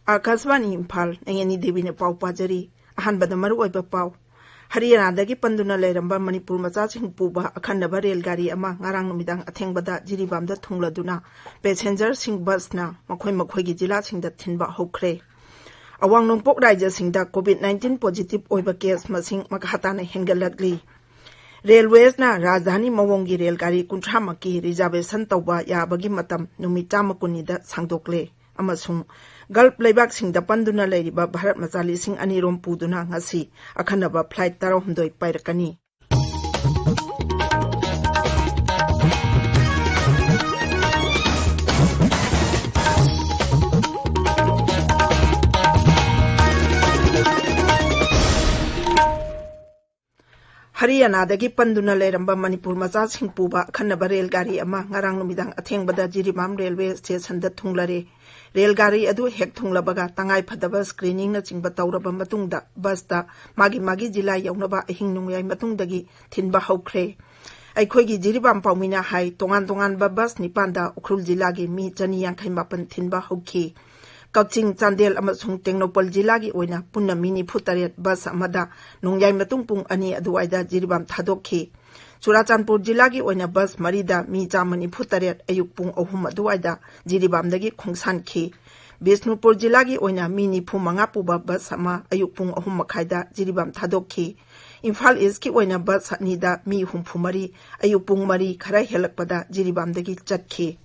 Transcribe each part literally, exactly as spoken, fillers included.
ꯑꯥꯀꯥꯁꯕꯥꯅꯤ ꯏꯝꯐꯥꯜ, ꯑꯩ ꯑꯅꯤ ꯗꯦꯕꯤꯅ ꯄꯥꯎ ꯄꯥꯖꯔꯤ꯫ ꯑꯍꯥꯟꯕꯗ ꯃꯔꯨꯑꯣꯏꯕ ꯄꯥꯎ꯫ ꯍꯔꯤꯌꯥꯅꯥꯗꯒꯤ ꯄꯟꯗꯨꯅ ꯂꯩꯔꯝꯕ ꯃꯅꯤꯄꯨꯔ ꯃꯆꯥꯁꯤꯡ ꯄꯨꯕ ꯑꯈꯟꯅꯕ ꯔꯦꯜ ꯒꯥꯔꯤ ꯑꯃ ꯉꯔꯥꯡ ꯅꯨꯃꯤꯗꯥꯡ ꯑꯊꯦꯡꯕꯗ ꯖꯤꯔꯤꯕꯥꯝꯗ ꯊꯨꯡꯂꯗꯨꯅ ꯄꯦꯁꯦꯟꯖꯔꯁꯤꯡ ꯕꯁꯅ ꯃꯈꯣꯏ ꯃꯈꯣꯏꯒꯤ ꯖꯤꯂꯥꯁꯤꯡꯗ ꯊꯤꯟꯕ ꯍꯧꯈ꯭ꯔꯦ꯫ ꯑꯋꯥꯡ ꯅꯣꯡꯄꯣꯛ ꯔꯥꯏꯖ꯭ꯌꯁꯤꯡꯗ COVID nineteen positive ꯑꯣꯏꯕ case ꯃꯁꯤꯡ ꯃꯈꯥ ꯇꯥꯅ ꯍꯦꯟꯒꯠꯂꯛꯂꯤ꯫ ꯔꯦꯜꯋꯦꯁꯅ ꯔꯥꯖꯙꯥꯅꯤ ꯃꯑꯣꯡꯒꯤ ꯔꯦꯜ ꯒꯥꯔꯤ ꯀꯨꯟꯊ꯭ꯔꯥ ꯃꯛꯀꯤ reservation ꯇꯧꯕ ꯌꯥꯕꯒꯤ ꯃꯇꯝ ꯅꯨꯃꯤꯠ ꯆꯥꯝꯃ ꯀꯨꯟꯅꯤꯗ ꯁꯥꯡꯗꯣꯛꯂꯦ꯫ ꯑꯃꯁꯨꯡ Gulf ꯂꯩꯕꯥꯛꯁꯤꯡꯗ ꯄꯟꯗꯨꯅ ꯂꯩꯔꯤꯕ ꯚꯥꯔꯠ ꯃꯆꯥ ꯂꯤꯁꯤꯡ ꯑꯅꯤ ꯔꯣꯝ ꯄꯨꯗꯨꯅ ꯉꯁꯤ ꯑꯈꯟꯅꯕ flight ꯇꯔꯥꯍꯨꯝꯗꯣꯏ ꯄꯥꯏꯔꯛꯀꯅꯤ꯫ ꯍꯔꯤꯌꯥꯅꯥꯗꯒꯤ ꯄꯟꯗꯨꯅ ꯂꯩꯔꯝꯕ ꯃꯅꯤꯄꯨꯔ ꯃꯆꯥꯁꯤꯡ ꯄꯨꯕ ꯑꯈꯟꯅꯕ ꯔꯦꯜ ꯒꯥꯔꯤ ꯑꯃ ꯉꯔꯥꯡ ꯅꯨꯃꯤꯗꯥꯡ ꯑꯊꯦꯡꯕꯗ ꯖꯤꯔꯤꯕꯥꯝ ꯔꯦꯜꯋꯦ ꯁ꯭ꯇꯦꯁꯟꯗ ꯊꯨꯡꯂꯔꯦ꯫ ꯔꯦꯜ ꯒꯥꯔꯤ ꯑꯗꯨ ꯍꯦꯛ ꯊꯨꯡꯂꯕꯒ ꯇꯉꯥꯏ ꯐꯗꯕ screeningꯅꯆꯤꯡꯕ ꯇꯧꯔꯕ ꯃꯇꯨꯡꯗ ꯕꯁꯇ ꯃꯥꯒꯤ ꯃꯥꯒꯤ ꯖꯤꯂꯥ ꯌꯧꯅꯕ ꯑꯍꯤꯡ ꯅꯣꯡꯌꯥꯏ ꯃꯇꯨꯡꯗꯒꯤ ꯊꯤꯟꯕ ꯍꯧꯈ꯭ꯔꯦ꯫ ꯑꯩꯈꯣꯏꯒꯤ ꯖꯤꯔꯤꯕꯥꯝ ꯄꯥꯎꯃꯤꯅ ꯍꯥꯏ, ꯇꯣꯉꯥꯟ ꯇꯣꯉꯥꯟꯕ ꯕꯁ ꯅꯤꯄꯥꯟꯗ ꯎꯈ꯭ꯔꯨꯜ ꯖꯤꯂꯥꯒꯤ ꯃꯤ ꯆꯅꯤ ꯌꯥꯡꯈꯩ ꯃꯥꯄꯟ ꯊꯤꯟꯕ ꯍꯧꯈꯤ꯫ ꯀꯛꯆꯤꯡ, ꯆꯥꯟꯗꯦꯜ ꯑꯃꯁꯨꯡ ꯇꯦꯡꯅꯧꯄꯜ ꯖꯤꯂꯥꯒꯤ ꯑꯣꯏꯅ ꯄꯨꯟꯅ ꯃꯤ ꯅꯤꯐꯨ ꯇꯔꯦꯠ ꯕꯁ ꯑꯃꯗ ꯅꯣꯡꯌꯥꯏ ꯃꯇꯨꯡ ꯄꯨꯡ ꯑꯅꯤ ꯑꯗꯨꯋꯥꯏꯗ ꯖꯤꯔꯤꯕꯥꯝ ꯊꯥꯗꯣꯛꯈꯤ꯫ ꯆꯨꯔꯥꯆꯥꯟꯄꯨꯔ ꯖꯤꯂꯥꯒꯤ ꯑꯣꯏꯅ ꯕꯁ ꯃꯔꯤꯗ ꯃꯤ ꯆꯥꯝꯃ ꯅꯤꯐꯨ ꯇꯔꯦꯠ ꯑꯌꯨꯛ ꯄꯨꯡ ꯑꯍꯨꯝ ꯑꯗꯨꯋꯥꯏꯗ ꯖꯤꯔꯤꯕꯥꯝꯗꯒꯤ ꯈꯣꯡꯁꯥꯟꯈꯤ꯫ ꯕꯤꯁꯅꯨꯄꯨꯔ ꯖꯤꯂꯥꯒꯤ ꯑꯣꯏꯅ ꯃꯤ ꯅꯤꯐꯨ ꯃꯉꯥ ꯄꯨꯕ ꯕꯁ ꯑꯃ ꯑꯌꯨꯛ ꯄꯨꯡ ꯑꯍꯨꯝ ꯃꯈꯥꯏꯗ ꯖꯤꯔꯤꯕꯥꯝ ꯊꯥꯗꯣꯛꯈꯤ꯫ ꯏꯝꯐꯥꯜ ꯏꯁꯀꯤ ꯑꯣꯏꯅ ꯕꯁ ꯑꯅꯤꯗ ꯃꯤ ꯍꯨꯝꯐꯨ ꯃꯔꯤ ꯑꯌꯨꯛ ꯄꯨꯡ ꯃꯔꯤ ꯈꯔ ꯍꯦꯜꯂꯛꯄꯗ ꯖꯤꯔꯤꯕꯥꯝꯗꯒꯤ ꯆꯠꯈꯤ꯫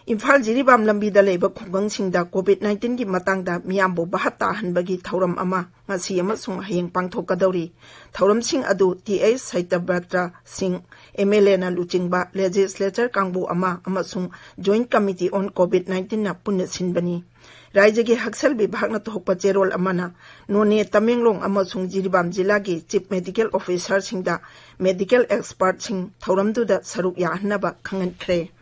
ꯏꯝꯐꯥꯜ ꯖꯤꯔꯤꯕꯥꯝ ꯂꯝꯕꯤꯗ ꯂꯩꯕ ꯈꯨꯡꯒꯪꯁꯤꯡꯗ COVID nineteenꯒꯤ ꯃꯇꯥꯡꯗ ꯃꯤꯌꯥꯝꯕꯨ ꯚꯥꯞ ꯇꯥꯍꯟꯕꯒꯤ ꯊꯧꯔꯝ ꯑꯃ ꯉꯁꯤ ꯑꯃꯁꯨꯡ ꯍꯌꯦꯡ ꯄꯥꯡꯊꯣꯛꯀꯗꯧꯔꯤ꯫ ꯊꯧꯔꯝꯁꯤꯡ ꯑꯗꯨ ꯇꯤ ꯑꯩꯆ ꯁꯇ꯭ꯌꯕ꯭ꯔꯇ ꯁꯤꯡ, MLAꯅ ꯂꯨꯆꯤꯡꯕ legislature ꯀꯥꯡꯕꯨ ꯑꯃ ꯑꯃꯁꯨꯡ Joint Committee on COVID nineteenꯅ ꯄꯨꯟꯅ ꯁꯤꯟꯕꯅꯤ꯫ ꯔꯥꯏꯖ꯭ꯌꯒꯤ ꯍꯛꯁꯦꯜ ꯕꯤꯚꯥꯒꯅ ꯊꯣꯛꯄ ꯆꯦꯔꯣꯜ ꯑꯃꯅ ꯅꯣꯅꯦ, ꯇꯃꯦꯡꯂꯣꯡ ꯑꯃꯁꯨꯡ ꯖꯤꯔꯤꯕꯥꯝ ꯖꯤꯂꯥꯒꯤ chief medical officerꯁꯤꯡꯗ medical expertꯁꯤꯡ ꯊꯧꯔꯝꯗꯨꯗ ꯁꯔꯨꯛ ꯌꯥꯍꯟꯅꯕ ꯈꯪꯍꯟꯈ꯭ꯔꯦ꯫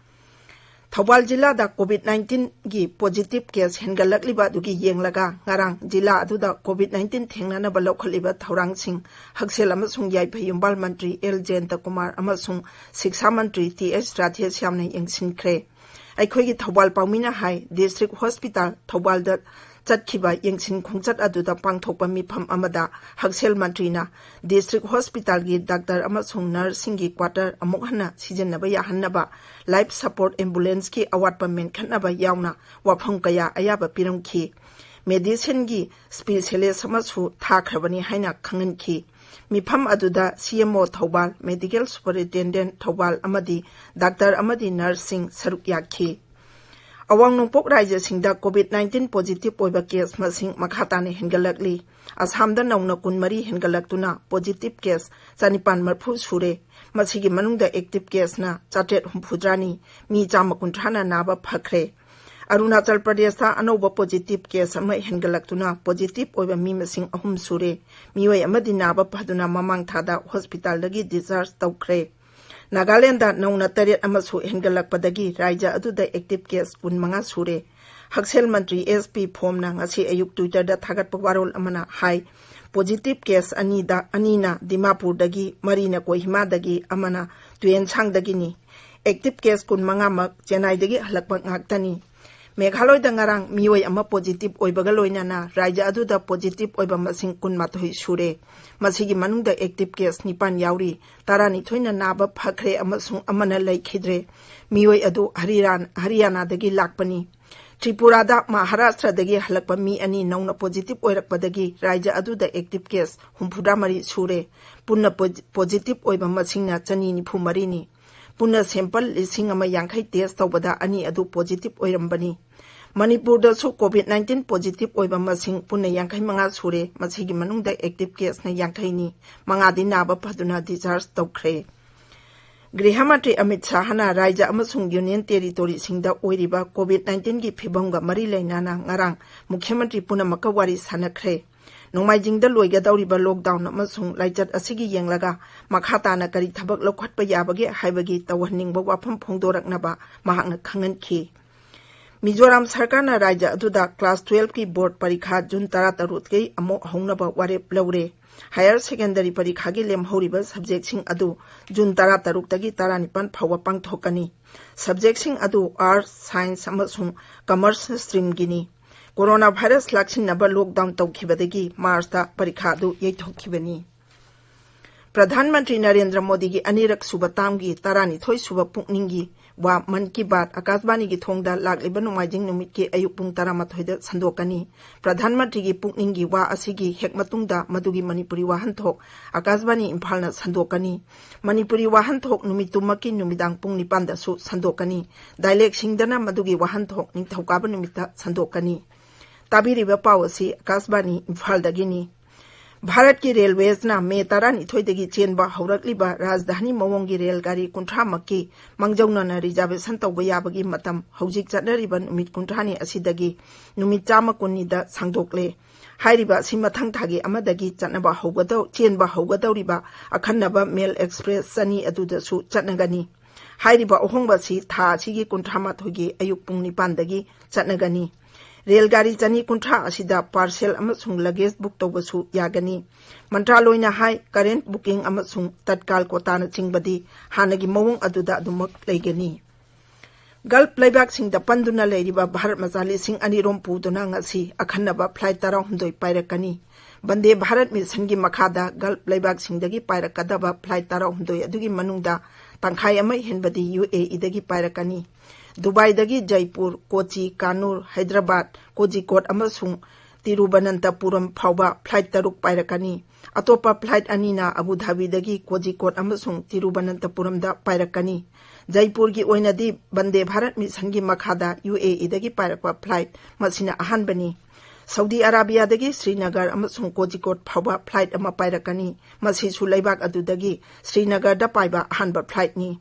ꯊꯧꯕꯥꯜ ꯖꯤꯂꯥꯗ COVID nineteen ꯒꯤ positive case ꯍꯦꯟꯒꯠꯂꯛꯂꯤꯕ ꯑꯗꯨꯒꯤ ꯌꯦꯡꯂꯒ ꯉꯔꯥꯡ ꯖꯤꯂꯥ ꯑꯗꯨꯗ COVID nineteen ꯊꯦꯡꯅꯅꯕ ꯂꯧꯈꯠꯂꯤꯕ ꯊꯧꯔꯥꯡꯁꯤꯡ ꯍꯛꯁꯦꯜ ꯑꯃꯁꯨꯡ ꯌꯥꯏꯐ ꯌꯨꯝꯕꯥꯜ ꯃꯟꯇ꯭ꯔꯤ ꯑꯦꯜ ꯖꯌꯟꯇꯀꯨꯃꯥꯔ ꯑꯃꯁꯨꯡ ꯁꯤꯛꯁꯥ ꯃꯟꯇ꯭ꯔꯤ ꯇꯤ ꯑꯩꯆ ꯔꯥꯙꯦꯁ꯭ꯌꯥꯝꯅ ꯌꯦꯡꯁꯤꯟꯈ꯭ꯔꯦ꯫ ꯑꯩꯈꯣꯏꯒꯤ ꯊꯧꯕꯥꯜ ꯄꯥꯎꯃꯤꯅ ꯍꯥꯏ, ꯗꯤꯁꯇ꯭ꯔꯤꯛ ꯍꯣꯁꯄꯤꯇꯥꯜ ꯊꯧꯕꯥꯜꯗ ꯆꯠꯈꯤꯕ ꯌꯦꯡꯁꯤꯟ ꯈꯣꯡꯆꯠ ꯑꯗꯨꯗ ꯄꯥꯡꯊꯣꯛꯄ ꯃꯤꯐꯝ ꯑꯃꯗ ꯍꯛꯁꯦꯜ ꯃꯟꯇ꯭ꯔꯤꯅ ꯗꯤꯁꯇ꯭ꯔꯤꯛ ꯍꯣꯁꯄꯤꯇꯥꯜꯒꯤ ꯗꯥꯛꯇꯔ ꯑꯃꯁꯨꯡ ꯅꯔꯁꯁꯤꯡꯒꯤ quarter ꯑꯃꯨꯛ ꯍꯟꯅ ꯁꯤꯖꯤꯟꯅꯕ ꯌꯥꯍꯟꯅꯕ life support ambulance ꯀꯤ ꯑꯋꯥꯠꯄ ꯃꯦꯟꯈꯠꯅꯕ ꯌꯥꯎꯅ ꯋꯥꯐꯝ ꯀꯌꯥ ꯑꯌꯥꯕ ꯄꯤꯔꯝꯈꯤ꯫ Medicine ꯒꯤ specialist ꯑꯃꯁꯨ ꯊꯥꯈ꯭ꯔꯕꯅꯤ ꯍꯥꯏꯅ ꯈꯪꯍꯟꯈꯤ꯫ ꯃꯤꯐꯝ ꯑꯗꯨꯗ ꯁꯤ M O Thoubal, Medical Superintendent Thoubal ꯑꯃꯗꯤ ꯗꯥꯛꯇꯔ ꯑꯃꯗꯤ ꯅꯔꯁꯁꯤꯡ ꯁꯔꯨꯛ ꯌꯥꯈꯤ꯫ ꯑꯋꯥꯡ ꯅꯣꯡꯄꯣꯛ ꯔꯥꯏꯖ꯭ꯌꯁꯤꯡꯗ COVID nineteen positive ꯑꯣꯏꯕ case ꯃꯁꯤꯡ ꯃꯈꯥ ꯇꯥꯅ ꯍꯦꯟꯒꯠꯂꯛꯂꯤ꯫ ꯑꯁꯥꯝꯗ ꯅꯧꯅ ꯀꯨꯟꯃꯔꯤ ꯍꯦꯟꯒꯠꯂꯛꯇꯨꯅ positive case ꯆꯅꯤꯄꯥꯟ ꯃꯔꯤꯐꯨ ꯁꯨꯔꯦ꯫ ꯃꯁꯤꯒꯤ ꯃꯅꯨꯡꯗ active case ꯅ ꯆꯥꯇ꯭ꯔꯦꯠ ꯍꯨꯝꯐꯨꯇꯔꯥꯅꯤ, ꯃꯤ ꯆꯥꯝꯃ ꯀꯨꯟꯊ꯭ꯔꯥꯅ ꯅꯥꯕ ꯐꯈ꯭ꯔꯦ꯫ ꯑꯔꯨꯅꯥꯆꯜ ꯄ꯭ꯔꯗꯦꯁꯇ ꯑꯅꯧꯕ positive case ꯑꯃ ꯍꯦꯟꯒꯠꯂꯛꯇꯨꯅ positive ꯑꯣꯏꯕ ꯃꯤ ꯃꯁꯤꯡ ꯑꯍꯨꯝ ꯁꯨꯔꯦ꯫ ꯃꯤꯑꯣꯏ ꯑꯃꯗꯤ ꯅꯥꯕ ꯐꯗꯨꯅ ꯃꯃꯥꯡ ꯊꯥꯗ ꯍꯣꯁꯄꯤꯇꯥꯜꯗꯒꯤ discharge ꯇꯧꯈ꯭ꯔꯦ꯫ ꯅꯥꯒꯥꯂꯦꯟꯗ ꯅꯧꯅ ꯇꯔꯦꯠ ꯑꯃꯁꯨ ꯍꯦꯟꯒꯠꯂꯛꯄꯗꯒꯤ ꯔꯥꯏꯖ꯭ꯌ ꯑꯗꯨꯗ active case ꯀꯨꯟꯃꯉꯥ ꯁꯨꯔꯦ꯫ ꯍꯛꯁꯦꯜ ꯃꯟꯇ꯭ꯔꯤ ꯑꯦꯁ ꯄꯤ ꯐꯣꯝꯅ ꯉꯁꯤ ꯑꯌꯨꯛ Twitter ꯗ ꯊꯥꯒꯠꯄ ꯋꯥꯔꯣꯜ ꯑꯃꯅ ꯍꯥꯏ, positive case ꯑꯅꯤꯗ, ꯑꯅꯤꯅ ꯗꯤꯃꯥꯄꯨꯔꯗꯒꯤ, ꯃꯔꯤꯅ ꯀꯣꯍꯤꯃꯥꯗꯒꯤ, ꯑꯃꯅ ꯇꯨꯌꯦꯟꯁꯥꯡꯗꯒꯤꯅꯤ꯫ Active case ꯀꯨꯟꯃꯉꯥꯃꯛ ꯆꯦꯟꯅꯥꯏꯗꯒꯤ ꯍꯜꯂꯛꯄ ꯉꯥꯛꯇꯅꯤ꯫ ꯃꯦꯘꯥꯂꯣꯏꯗ ꯉꯔꯥꯡ ꯃꯤꯑꯣꯏ ꯑꯃ positive ꯑꯣꯏꯕꯒ ꯂꯣꯏꯅꯅ ꯔꯥꯏꯖ꯭ꯌ ꯑꯗꯨꯗ positive ꯑꯣꯏꯕ ꯃꯁꯤꯡ ꯀꯨꯟꯃꯥꯊꯣꯏ ꯁꯨꯔꯦ꯫ ꯃꯁꯤꯒꯤ ꯃꯅꯨꯡꯗ active case ꯅꯤꯄꯥꯟ ꯌꯥꯎꯔꯤ꯫ ꯇꯔꯥꯅꯤꯊꯣꯏꯅ ꯅꯥꯕ ꯐꯈ꯭ꯔꯦ ꯑꯃꯁꯨꯡ ꯑꯃꯅ ꯂꯩꯈꯤꯗ꯭ꯔꯦ꯫ ꯃꯤꯑꯣꯏ ꯑꯗꯨ ꯍꯔꯤꯔꯥꯟ-, ꯍꯔꯤꯌꯥꯅꯥꯗꯒꯤ ꯂꯥꯛꯄꯅꯤ꯫ ꯇ꯭ꯔꯤꯄꯨꯔꯥꯗ ꯃꯍꯥꯔꯥꯁꯇ꯭ꯔꯗꯒꯤ ꯍꯜꯂꯛꯄ ꯃꯤ ꯑꯅꯤ ꯅꯧꯅ positive ꯑꯣꯏꯔꯛꯄꯗꯒꯤ ꯔꯥꯏꯖ꯭ꯌ ꯑꯗꯨꯗ active case ꯍꯨꯝꯐꯨꯇꯔꯥꯃꯔꯤ ꯁꯨꯔꯦ꯫ ꯄꯨꯟꯅ ꯄꯣ-, positive ꯑꯣꯏꯕ ꯃꯁꯤꯡꯅ ꯆꯅꯤ ꯅꯤꯐꯨ ꯃꯔꯤꯅꯤ꯫ ꯄꯨꯟꯅ sample ꯂꯤꯁꯤꯡ ꯑꯃ ꯌꯥꯡꯈꯩ test ꯇꯧꯕꯗ ꯑꯅꯤ ꯑꯗꯨ positive ꯑꯣꯏꯔꯝꯕꯅꯤ꯫ ꯃꯅꯤꯄꯨꯔꯗꯁꯨ COVID nineteen positive ꯑꯣꯏꯕ ꯃꯁꯤꯡ ꯄꯨꯟꯅ ꯌꯥꯡꯈꯩ ꯃꯉꯥ ꯁꯨꯔꯦ꯫ ꯃꯁꯤꯒꯤ ꯃꯅꯨꯡꯗ active case ꯅ ꯌꯥꯡꯈꯩꯅꯤ, ꯃꯉꯥꯗꯤ ꯅꯥꯕ ꯐꯗꯨꯅ discharge ꯇꯧꯈ꯭ꯔꯦ꯫ ꯒ꯭ꯔꯤꯍ ꯃꯟꯇ꯭ꯔꯤ ꯑꯃꯤꯠ ꯁꯥꯍꯅ ꯔꯥꯏꯖ꯭ꯌ ꯑꯃꯁꯨꯡ ꯌꯨꯅꯤꯌꯟ ꯇꯦꯔꯤꯇꯣꯔꯤꯁꯤꯡꯗ ꯑꯣꯏꯔꯤꯕ COVID nineteen ꯒꯤ ꯐꯤꯚꯝꯒ ꯃꯔꯤ ꯂꯩꯅꯅ ꯉꯔꯥꯡ ꯃꯨꯈ꯭ꯌ ꯃꯟꯇ꯭ꯔꯤ ꯄꯨꯝꯅꯃꯛꯀ ꯋꯥꯔꯤ ꯁꯥꯅꯈ꯭ꯔꯦ꯫ ꯅꯣꯡꯃꯥꯏꯖꯤꯡꯗ ꯂꯣꯏꯒꯗꯧꯔꯤꯕ ꯂꯣꯛꯗꯥꯎꯟ ꯑꯃꯁꯨꯡ ꯂꯥꯏꯆꯠ ꯑꯁꯤꯒꯤ ꯌꯦꯡꯂꯒ ꯃꯈꯥ ꯇꯥꯅ ꯀꯔꯤ ꯊꯕꯛ ꯂꯧꯈꯠꯄ ꯌꯥꯕꯒꯦ ꯍꯥꯏꯕꯒꯤ ꯇꯧꯍꯟꯅꯤꯡꯕ ꯋꯥꯐꯝ ꯐꯣꯡꯗꯣꯔꯛꯅꯕ ꯃꯍꯥꯛꯅ ꯈꯪꯍꯟꯈꯤ꯫ ꯃꯤꯖꯣꯔꯥꯝ ꯁꯔꯀꯥꯔꯅ ꯔꯥꯖ꯭ꯌ ꯑꯗꯨꯗ ꯀ꯭ꯂꯥꯁ ꯇꯨꯋꯦꯜꯐꯀꯤ ꯕꯣꯔꯗ ꯄꯔꯤꯈꯥ ꯖꯨꯟ ꯇꯔꯥꯇꯔꯨꯛꯇꯒꯤ ꯑꯃꯨꯛ ꯍꯧꯅꯕ ꯋꯥꯔꯦꯞ ꯂꯧꯔꯦ꯫ ꯍꯥꯌꯔ ꯁꯦꯀꯦꯟꯗꯔꯤ ꯄꯔꯤꯈꯥꯒꯤ ꯂꯦꯝꯍꯧꯔꯤꯕ ꯁꯕꯖꯦꯛꯁꯤꯡ ꯑꯗꯨ ꯖꯨꯟ ꯇꯔꯥꯇꯔꯨꯛꯇꯒꯤ ꯇꯔꯥꯅꯤꯄꯥꯟ ꯐꯥꯎꯕ ꯄꯥꯡꯊꯣꯛꯀꯅꯤ꯫ ꯁꯕꯖꯦꯛꯁꯤꯡ ꯑꯗꯨ ꯑꯥꯔꯠꯁ, ꯁꯥꯏꯟꯁ ꯑꯃꯁꯨꯡ ꯀꯃꯔꯁ ꯁ꯭ꯇ꯭ꯔꯤꯝꯒꯤꯅꯤ꯫ ꯀꯣꯔꯣꯅꯥ ꯚꯥꯏꯔꯁ ꯂꯥꯛꯁꯤꯟꯅꯕ ꯂꯣꯛꯗꯥꯎꯟ ꯇꯧꯈꯤꯕꯗꯒꯤ ꯃꯥꯔꯆꯇ ꯄꯔꯤꯈꯥ ꯑꯗꯨ ꯌꯩꯊꯣꯛꯈꯤꯕꯅꯤ꯫ ꯄ꯭ꯔꯙꯥꯟ ꯃꯟꯇ꯭ꯔꯤ ꯅꯔꯦꯟꯗ꯭ꯔ ꯃꯣꯗꯤꯒꯤ ꯑꯅꯤꯔꯛ ꯁꯨꯕ ꯇꯥꯝꯒꯤ ꯇꯔꯥꯅꯤꯊꯣꯏ ꯁꯨꯕ ꯄꯨꯛꯅꯤꯡꯒꯤ ꯋꯥ ꯃꯟ ꯀꯤ ꯕꯥꯠ ꯑꯀꯥꯁꯕꯥꯅꯤꯒꯤ ꯊꯣꯡꯗ ꯂꯥꯛꯂꯤꯕ ꯅꯣꯡꯃꯥꯏꯖꯤꯡ ꯅꯨꯃꯤꯠꯀꯤ ꯑꯌꯨꯛ ꯄꯨꯡ ꯇꯔꯥꯃꯥꯊꯣꯏꯗ ꯁꯟꯗꯣꯛꯀꯅꯤ꯫ ꯄ꯭ꯔꯙꯥꯟ ꯃꯟꯇ꯭ꯔꯤꯒꯤ ꯄꯨꯛꯅꯤꯡꯒꯤ ꯋꯥ ꯑꯁꯤꯒꯤ ꯍꯦꯛ ꯃꯇꯨꯡꯗ ꯃꯗꯨꯒꯤ ꯃꯅꯤꯄꯨꯔꯤ ꯋꯥꯍꯟꯊꯣꯛ ꯑꯀꯥꯁꯕꯥꯅꯤ ꯏꯝꯐꯥꯜꯅ ꯁꯟꯗꯣꯛꯀꯅꯤ꯫ ꯃꯅꯤꯄꯨꯔꯤ ꯋꯥꯍꯟꯊꯣꯛ ꯅꯨꯃꯤꯠꯇꯨꯃꯛꯀꯤ ꯅꯨꯃꯤꯗꯥꯡ ꯄꯨꯡ ꯅꯤꯄꯥꯟꯗꯁꯨ ꯁꯟꯗꯣꯛꯀꯅꯤ꯫ ꯗꯥꯏꯂꯦꯛꯁꯤꯡꯗꯅ ꯃꯗꯨꯒꯤ ꯋꯥꯍꯟꯊꯣꯛ ꯅꯤꯡꯊꯧꯀꯥꯕ ꯅꯨꯃꯤꯠꯇ ꯁꯟꯗꯣꯛꯀꯅꯤ꯫ ꯇꯥꯕꯤꯔꯤꯕ ꯄꯥꯎ ꯑꯁꯤ ꯑꯀꯥꯁꯕꯥꯅꯤ ꯏꯝꯐꯥꯜꯗꯒꯤꯅꯤ꯫ ꯚꯥꯔꯠꯀꯤ ꯔꯦꯜꯋꯦꯁꯅ ꯃꯦ ꯇꯔꯥꯅꯤꯊꯣꯏꯗꯒꯤ ꯆꯦꯟꯕ ꯍꯧꯔꯛꯂꯤꯕ ꯔꯥꯖꯙꯥꯅꯤ ꯃꯑꯣꯡꯒꯤ ꯔꯦꯜ ꯒꯥꯔꯤ ꯀꯨꯟꯊ꯭ꯔꯥꯃꯛꯀꯤ ꯃꯥꯡꯖꯧꯅꯅ ꯔꯤꯖꯥꯔꯕꯦꯁꯟ ꯇꯧꯕ ꯌꯥꯕꯒꯤ ꯃꯇꯝ ꯍꯧꯖꯤꯛ ꯆꯠꯅꯔꯤꯕ ꯅꯨꯃꯤꯠ ꯀꯨꯟꯊ꯭ꯔꯥꯅꯤ ꯑꯁꯤꯗꯒꯤ ꯅꯨꯃꯤꯠ ꯆꯥꯝꯃ ꯀꯨꯟꯅꯤꯗ ꯁꯥꯡꯗꯣꯛꯂꯦ꯫ ꯍꯥꯏꯔꯤꯕ ꯑꯁꯤ ꯃꯊꯪ ꯊꯥꯒꯤ ꯑꯃꯗꯒꯤ ꯆꯠꯅꯕ ꯍꯧꯒꯗꯧ-, ꯆꯦꯟꯕ ꯍꯧꯒꯗꯧꯔꯤꯕ ꯑꯈꯟꯅꯕ ꯃꯦꯜ ꯑꯦꯛꯁꯄ꯭ꯔꯦꯁ ꯆꯅꯤ ꯑꯗꯨꯗꯁꯨ ꯆꯠꯅꯒꯅꯤ꯫ ꯍꯥꯏꯔꯤꯕ ꯑꯍꯣꯡꯕ ꯑꯁꯤ ꯊꯥ ꯑꯁꯤꯒꯤ ꯀꯨꯟꯊ꯭ꯔꯥꯃꯥꯊꯣꯏꯒꯤ ꯑꯌꯨꯛ ꯄꯨꯡ ꯅꯤꯄꯥꯟꯗꯒꯤ ꯆꯠꯅꯒꯅꯤ꯫ ꯔꯦꯜ ꯒꯥꯔꯤ ꯆꯅꯤ ꯀꯨꯟꯊ꯭ꯔꯥ ꯑꯁꯤꯗ ꯄꯥꯔꯁꯦꯜ ꯑꯃꯁꯨꯡ ꯂꯒꯦꯖ ꯕꯨꯛ ꯇꯧꯕꯁꯨ ꯌꯥꯒꯅꯤ꯫ ꯃꯟꯇ꯭ꯔꯥꯂꯣꯏꯅ ꯍꯥꯏ, ꯀꯔꯦꯟꯠ ꯕꯨꯀꯤꯡ ꯑꯃꯁꯨꯡ ꯇꯠꯀꯥꯜ ꯀꯣꯇꯥꯅꯆꯤꯡꯕꯗꯤ ꯍꯥꯟꯅꯒꯤ ꯃꯑꯣꯡ ꯑꯗꯨꯗ ꯑꯗꯨꯃꯛ ꯂꯩꯒꯅꯤ꯫ ꯒꯜꯐ ꯂꯩꯕꯥꯛꯁꯤꯡꯗ ꯄꯟꯗꯨꯅ ꯂꯩꯔꯤꯕ ꯚꯥꯔꯠ ꯃꯆꯥ ꯂꯤꯁꯤꯡ ꯑꯅꯤ ꯔꯣꯝ ꯄꯨꯗꯨꯅ ꯉꯁꯤ ꯑꯈꯟꯅꯕ ꯐ꯭ꯂꯥꯏꯠ ꯇꯔꯥꯍꯨꯝꯗꯣꯏ ꯄꯥꯏꯔꯛꯀꯅꯤ꯫ ꯕꯟꯗꯦ ꯚꯥꯔꯠ ꯃꯤꯁꯟꯒꯤ ꯃꯈꯥꯗ ꯒꯜꯐ ꯂꯩꯕꯥꯛꯁꯤꯡꯗꯒꯤ ꯄꯥꯏꯔꯛꯀꯗꯕ ꯐ꯭ꯂꯥꯏꯠ ꯇꯔꯥꯍꯨꯝꯗꯣꯏ ꯑꯗꯨꯒꯤ ꯃꯅꯨꯡꯗ ꯇꯪꯈꯥꯏ ꯑꯃ ꯍꯦꯟꯕꯗꯤ ꯌꯨ ꯑꯦ ꯏꯗꯒꯤ ꯄꯥꯏꯔꯛꯀꯅꯤ꯫ ꯗꯨꯕꯥꯏꯗꯒꯤ ꯖꯩꯄꯨꯔ, ꯀꯣꯆꯤ, ꯀꯥꯅꯨꯔ, ꯍꯥꯏꯗ꯭ꯔꯕꯥꯗ, ꯀꯣꯖꯤꯀꯣꯠ ꯑꯃꯁꯨꯡ ꯇꯤꯔꯨꯕꯅꯟꯇꯄꯨꯔꯝ ꯐꯥꯎꯕ ꯐ꯭ꯂꯥꯏꯠ ꯇꯔꯨꯛ ꯄꯥꯏꯔꯛꯀꯅꯤ꯫ ꯑꯇꯣꯞꯄ ꯐ꯭ꯂꯥꯏꯠ ꯑꯅꯤꯅ ꯑꯕꯨ ꯙꯥꯕꯤꯗꯒꯤ ꯀꯣꯖꯤꯀꯣꯠ ꯑꯃꯁꯨꯡ ꯇꯤꯔꯨꯕꯅꯟꯇꯄꯨꯔꯝꯗ ꯄꯥꯏꯔꯛꯀꯅꯤ꯫ ꯖꯩꯄꯨꯔꯒꯤ ꯑꯣꯏꯅꯗꯤ ꯕꯟꯗꯦ ꯚꯥꯔꯠ ꯃꯤꯁꯟꯒꯤ ꯃꯈꯥꯗ ꯌꯨ ꯑꯦ ꯏꯗꯒꯤ ꯄꯥꯏꯔꯛꯄ ꯐ꯭ꯂꯥꯏꯠ ꯃꯁꯤꯅ ꯑꯍꯥꯟꯕꯅꯤ꯫ ꯁꯥꯎꯗꯤ ꯑꯔꯥꯕꯤꯌꯥꯗꯒꯤ ꯁ꯭ꯔꯤꯅꯒꯔ ꯑꯃꯁꯨꯡ ꯀꯣꯖꯤꯀꯣꯠ ꯐꯥꯎꯕ ꯐ꯭ꯂꯥꯏꯠ ꯑꯃ ꯄꯥꯏꯔꯛꯀꯅꯤ꯫ ꯃꯁꯤꯁꯨ ꯂꯩꯕꯥꯛ ꯑꯗꯨꯗꯒꯤ ꯁ꯭ꯔꯤꯅꯒꯔꯗ ꯄꯥꯏꯕ ꯑꯍꯥꯟꯕ ꯐ꯭ꯂꯥꯏꯠꯅꯤ꯫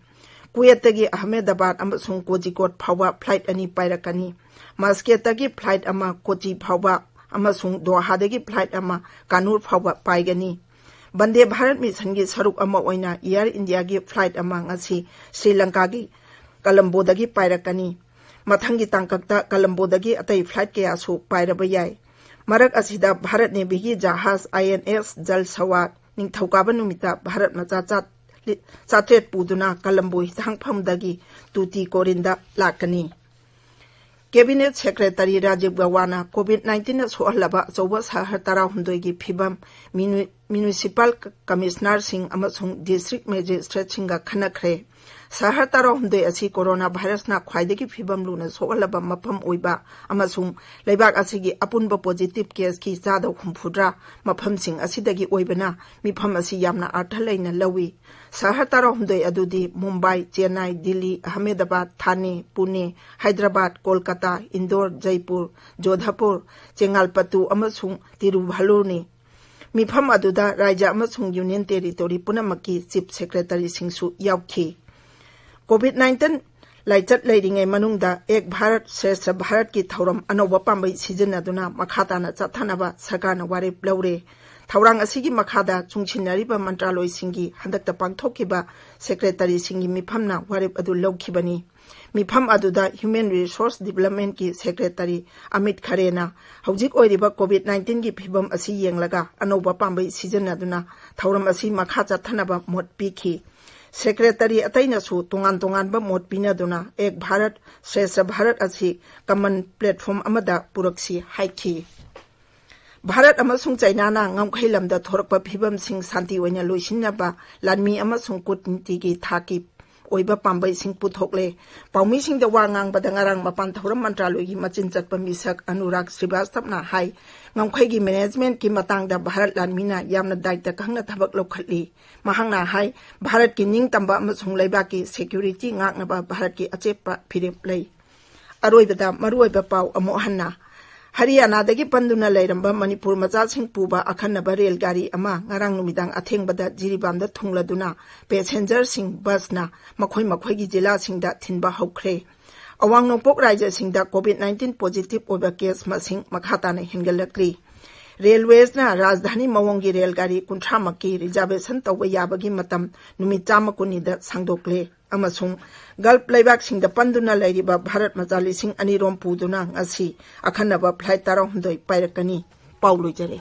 ꯀꯨꯋꯦꯠꯇꯒꯤ ꯑꯍꯃꯦꯗꯕꯥꯗ ꯑꯃꯁꯨꯡ ꯀꯣꯖꯤꯀꯣꯠ ꯐꯥꯎꯕ ꯐ꯭ꯂꯥꯏꯠ ꯑꯅꯤ ꯄꯥꯏꯔꯛꯀꯅꯤ꯫ ꯃꯁꯀꯦꯠꯇꯒꯤ ꯐ꯭ꯂꯥꯏꯠ ꯑꯃ ꯀꯣꯆꯤ ꯐꯥꯎꯕ ꯑꯃꯁꯨꯡ ꯗꯣꯍꯥꯗꯒꯤ ꯐ꯭ꯂꯥꯏꯠ ꯑꯃ ꯀꯥꯅꯨꯔ ꯐꯥꯎꯕ ꯄꯥꯏꯒꯅꯤ꯫ ꯕꯟꯗꯦ ꯚꯥꯔꯠ ꯃꯤꯁꯟꯒꯤ ꯁꯔꯨꯛ ꯑꯃ ꯑꯣꯏꯅ ꯏꯌꯥꯔ ꯏꯟꯗꯤꯌꯥꯒꯤ ꯐ꯭ꯂꯥꯏꯠ ꯑꯃ ꯉꯁꯤ ꯁ꯭ꯔꯤ ꯂꯪꯀꯥꯒꯤ ꯀꯂꯝꯕꯣꯗꯒꯤ ꯄꯥꯏꯔꯛꯀꯅꯤ꯫ ꯃꯊꯪꯒꯤ ꯇꯥꯡꯀꯛꯇ ꯀꯂꯝꯕꯣꯗꯒꯤ ꯑꯇꯩ ꯐ꯭ꯂꯥꯏꯠ ꯀꯌꯥꯁꯨ ꯄꯥꯏꯔꯕ ꯌꯥꯏ꯫ ꯃꯔꯛ ꯑꯁꯤꯗ ꯚꯥꯔꯠ ꯅꯦꯚꯤꯒꯤ ꯖꯍꯥꯖ ꯑꯥꯏ ꯑꯦꯟ ꯑꯦꯁ ꯖꯜ ꯁꯋꯥ ꯅꯤꯡꯊꯧꯀꯥꯕ ꯅꯨꯃꯤꯠꯇ ꯚꯥꯔꯠ ꯃꯆꯥ ꯆꯥ-, ꯆꯥꯇ꯭ꯔꯦꯠ ꯄꯨꯗꯨꯅ ꯀꯂꯝꯕꯣ ꯍꯤꯊꯥꯡꯐꯝꯗꯒꯤ ꯇꯨꯇꯤ ꯀꯣꯔꯤꯟꯗ ꯂꯥꯛꯀꯅꯤ꯫ ꯀꯦꯕꯤꯅꯦꯠ ꯁꯦꯀ꯭ꯔꯦꯇꯔꯤ ꯔꯥꯖꯤꯕ ꯒꯋꯥꯅ ꯀꯣꯚꯤꯗ ꯅꯥꯏꯟꯇꯤꯟꯅ ꯁꯣꯛꯍꯜꯂꯕ ꯑꯆꯧꯕ ꯁꯍꯔ ꯇꯔꯥꯍꯨꯝꯗꯣꯏꯒꯤ ꯐꯤꯕꯝ ꯃ꯭ꯌꯨꯅꯤ-, ꯃ꯭ꯌꯨꯅꯤꯁꯤꯄꯥꯜ ꯀ-, ꯀꯃꯤꯁꯅꯔꯁꯤꯡ ꯑꯃꯁꯨꯡ ꯗꯤꯁꯇ꯭ꯔꯤꯛ ꯃꯦꯖꯤꯁꯇ꯭ꯔꯦꯠꯁꯤꯡꯒ ꯈꯟꯅꯈ꯭ꯔꯦ꯫ ꯁꯍꯔ ꯇꯔꯥꯍꯨꯝꯗꯣꯏ ꯑꯁꯤ ꯀꯣꯔꯣꯅꯥ ꯚꯥꯏꯔꯁꯅ ꯈ꯭ꯋꯥꯏꯗꯒꯤ ꯐꯤꯕꯝ ꯂꯨꯅ ꯁꯣꯛꯍꯜꯂꯕ ꯃꯐꯝ ꯑꯣꯏꯕ ꯑꯃꯁꯨꯡ ꯂꯩꯕꯥꯛ ꯑꯁꯤꯒꯤ ꯑꯄꯨꯟꯕ ꯄꯣꯖꯤꯇꯤꯚ ꯀꯦꯁꯀꯤ ꯆꯥꯗ ꯍꯨꯝꯐꯨꯇꯔꯥ ꯃꯐꯝꯁꯤꯡ ꯑꯁꯤꯗꯒꯤ ꯑꯣꯏꯕꯅ ꯃꯤꯐꯝ ꯑꯁꯤ ꯌꯥꯝꯅ ꯑꯔꯊ ꯂꯩꯅ ꯂꯧꯏ꯫ ꯁꯍꯔ ꯇꯔꯥꯍꯨꯝꯗꯣꯏ ꯑꯗꯨꯗꯤ ꯃꯨꯝꯕꯥꯏ, ꯆꯦꯟꯅꯥꯏ, ꯗꯤꯜꯂꯤ, ꯑꯍꯃꯦꯗꯕꯥꯗ, ꯊꯥꯅꯦ, ꯄꯨꯅꯦ, ꯍꯥꯏꯗ꯭ꯔꯕꯥꯗ, ꯀꯣꯜꯀꯇꯥ, ꯏꯟꯗꯣꯔ, ꯖꯩꯄꯨꯔ, ꯖꯣꯙꯄꯨꯔ, ꯆꯦꯡꯉꯥꯜꯄꯠꯇꯨ ꯑꯃꯁꯨꯡ ꯇꯤꯔꯨꯚꯜꯂꯨꯔꯅꯤ꯫ ꯃꯤꯐꯝ ꯑꯗꯨꯗ ꯔꯥꯖ꯭ꯌ ꯑꯃꯁꯨꯡ ꯌꯨꯅꯤꯌꯟ ꯇꯦꯔꯤꯇꯣꯔꯤ ꯄꯨꯝꯅꯃꯛꯀꯤ ꯆꯤꯐ ꯁꯦꯀ꯭ꯔꯦꯇꯔꯤꯁꯤꯡꯁꯨ ꯌꯥꯎꯈꯤ꯫ ꯀꯣꯚꯤꯗ ꯅꯥꯏꯟꯇꯤꯟ ꯂꯥꯏꯆꯠ ꯂꯩꯔꯤꯉꯩ ꯃꯅꯨꯡꯗ ꯑꯦꯛ ꯚꯥꯔꯠ ꯁ꯭ꯔꯦꯁꯊ ꯚꯥꯔꯠꯀꯤ ꯊꯧꯔꯝ ꯑꯅꯧꯕ ꯄꯥꯝꯕꯩ ꯁꯤꯖꯤꯟꯅꯗꯨꯅ ꯃꯈꯥ ꯇꯥꯅ ꯆꯠꯊꯅꯕ ꯁꯔꯀꯥꯔꯅ ꯋꯥꯔꯦꯞ ꯂꯧꯔꯦ꯫ ꯊꯧꯔꯥꯡ ꯑꯁꯤꯒꯤ ꯃꯈꯥꯗ ꯆꯨꯡꯁꯤꯟꯅꯔꯤꯕ ꯃꯟꯇ꯭ꯔꯥꯂꯣꯏꯁꯤꯡꯒꯤ ꯍꯟꯗꯛꯇ ꯄꯥꯡꯊꯣꯛꯈꯤꯕ ꯁꯦꯀ꯭ꯔꯦꯇꯔꯤꯁꯤꯡꯒꯤ ꯃꯤꯐꯝꯅ ꯋꯥꯔꯦꯞ ꯑꯗꯨ ꯂꯧꯈꯤꯕꯅꯤ꯫ ꯃꯤꯐꯝ ꯑꯗꯨꯗ ꯍ꯭ꯌꯨꯃꯦꯟ ꯔꯤꯁꯣꯔꯁ ꯗꯤꯕꯂꯞꯃꯦꯟꯠꯀꯤ ꯁꯦꯀ꯭ꯔꯦꯇꯔꯤ ꯑꯃꯤꯠ ꯈꯔꯦꯅ ꯍꯧꯖꯤꯛ ꯑꯣꯏꯔꯤꯕ ꯀꯣꯚꯤꯗ ꯅꯥꯏꯟꯇꯤꯟꯒꯤ ꯐꯤꯕꯝ ꯑꯁꯤ ꯌꯦꯡꯂꯒ ꯑꯅꯧꯕ ꯄꯥꯝꯕꯩ ꯁꯤꯖꯤꯟꯅꯗꯨꯅ ꯊꯧꯔꯝ ꯑꯁꯤ ꯃꯈꯥ ꯆꯠꯊꯅꯕ ꯃꯣꯠ ꯄꯤꯈꯤ꯫ ꯁꯦꯀ꯭ꯔꯦꯇꯔꯤ ꯑꯇꯩꯅꯁꯨ ꯇꯣꯉꯥꯟ ꯇꯣꯉꯥꯟꯕ ꯃꯣꯠ ꯄꯤꯅꯗꯨꯅ ꯑꯦꯛ ꯚꯥꯔꯠ ꯁ꯭ꯔꯦꯁꯊ ꯚꯥꯔꯠ ꯑꯁꯤ ꯀꯃꯟ ꯄ꯭ꯂꯦꯠꯐꯣꯝ ꯑꯃꯗ ꯄꯨꯔꯛꯁꯤ ꯍꯥꯏꯈꯤ꯫ ꯚꯥꯔꯠ ꯑꯃꯁꯨꯡ ꯆꯩꯅꯥꯅ ꯉꯝꯈꯩ ꯂꯝꯗ ꯊꯣꯔꯛꯄ ꯐꯤꯕꯝꯁꯤꯡ ꯁꯥꯟꯇꯤ ꯑꯣꯏꯅ ꯂꯣꯏꯁꯤꯟꯅꯕ ꯂꯥꯟꯃꯤ ꯑꯃꯁꯨꯡ ꯀꯨꯠꯅꯤꯇꯤꯒꯤ ꯊꯥꯛꯀꯤ ꯑꯣꯏꯕ ꯄꯥꯝꯕꯩꯁꯤꯡ ꯄꯨꯊꯣꯛꯂꯦ꯫ ꯄꯥꯎꯃꯤꯁꯤꯡꯗ ꯋꯥ ꯉꯥꯡꯕꯗ ꯉꯔꯥꯡ ꯃꯄꯥꯟ ꯊꯧꯔꯝ ꯃꯟꯇ꯭ꯔꯥꯂꯣꯏꯒꯤ ꯃꯆꯤꯟ ꯆꯠꯄ ꯃꯤꯁꯛ ꯑꯅꯨꯔꯥꯒ ꯁ꯭ꯔꯤꯕꯥꯁꯇꯞꯅ ꯍꯥꯏ, ꯉꯝꯈꯩꯒꯤ ꯃꯦꯅꯦꯖꯃꯦꯟꯠꯀꯤ ꯃꯇꯥꯡꯗ ꯚꯥꯔꯠ ꯂꯥꯟꯃꯤꯅ ꯌꯥꯝꯅ ꯗꯥꯏꯇ ꯈꯪꯅ ꯊꯕꯛ ꯂꯧꯈꯠꯂꯤ꯫ ꯃꯍꯥꯛꯅ ꯍꯥꯏ, ꯚꯥꯔꯠꯀꯤ ꯅꯤꯡꯇꯝꯕ ꯑꯃꯁꯨꯡ ꯂꯩꯕꯥꯛꯀꯤ ꯁꯦꯀ꯭ꯌꯨꯔꯤꯇꯤ ꯉꯥꯛꯅꯕ ꯚꯥꯔꯠꯀꯤ ꯑꯆꯦꯠꯄ ꯐꯤꯔꯦꯞ ꯂꯩ꯫ ꯑꯔꯣꯏꯕꯗ ꯃꯔꯨꯑꯣꯏꯕ ꯄꯥꯎ ꯑꯃꯨꯛ ꯍꯟꯅ꯫ ꯍꯔꯤꯌꯥꯅꯥꯗꯒꯤ ꯄꯟꯗꯨꯅ ꯂꯩꯔꯝꯕ ꯃꯅꯤꯄꯨꯔ ꯃꯆꯥꯁꯤꯡ ꯄꯨꯕ ꯑꯈꯟꯅꯕ ꯔꯦꯜ ꯒꯥꯔꯤ ꯑꯃ ꯉꯔꯥꯡ ꯅꯨꯃꯤꯗꯥꯡ ꯑꯊꯦꯡꯕꯗ ꯖꯤꯔꯤꯕꯥꯝꯗ ꯊꯨꯡꯂꯗꯨꯅ ꯄꯦꯁꯦꯟꯖꯔꯁꯤꯡ ꯕꯁꯅ ꯃꯈꯣꯏ ꯃꯈꯣꯏꯒꯤ ꯖꯤꯂꯥꯁꯤꯡꯗ ꯊꯤꯟꯕ ꯍꯧꯈ꯭ꯔꯦ꯫ ꯑꯋꯥꯡ ꯅꯣꯡꯄꯣꯛ ꯔꯥꯖ꯭ꯌꯁꯤꯡꯗ COVID nineteen positive ꯑꯣꯏꯕ case ꯃꯁꯤꯡ ꯃꯈꯥ ꯇꯥꯅ ꯍꯦꯟꯒꯠꯂꯛꯂꯤ꯫ Railwaysꯅ ꯔꯥꯖꯙꯥꯅꯤ ꯃꯑꯣꯡꯒꯤ ꯔꯦꯜ ꯒꯥꯔꯤ ꯀꯨꯟꯊ꯭ꯔꯥ ꯃꯛꯀꯤ reservation ꯇꯧꯕ ꯌꯥꯕꯒꯤ ꯃꯇꯝ ꯅꯨꯃꯤꯠ ꯆꯥꯝꯃ ꯀꯨꯟꯅꯤꯗ ꯁꯥꯡꯗꯣꯛꯂꯦ꯫ ꯑꯃꯁꯨꯡ Gulf ꯂꯩꯕꯥꯛꯁꯤꯡꯗ ꯄꯟꯗꯨꯅ ꯂꯩꯔꯤꯕ ꯚꯥꯔꯠ ꯃꯆꯥ ꯂꯤꯁꯤꯡ ꯑꯅꯤ ꯔꯣꯝ ꯄꯨꯗꯨꯅ ꯉꯁꯤ ꯑꯈꯟꯅꯕ flight ꯇꯔꯥꯍꯨꯝꯗꯣꯏ ꯄꯥꯏꯔꯛꯀꯅꯤ꯫ ꯄꯥꯎ ꯂꯣꯏꯖꯔꯦ꯫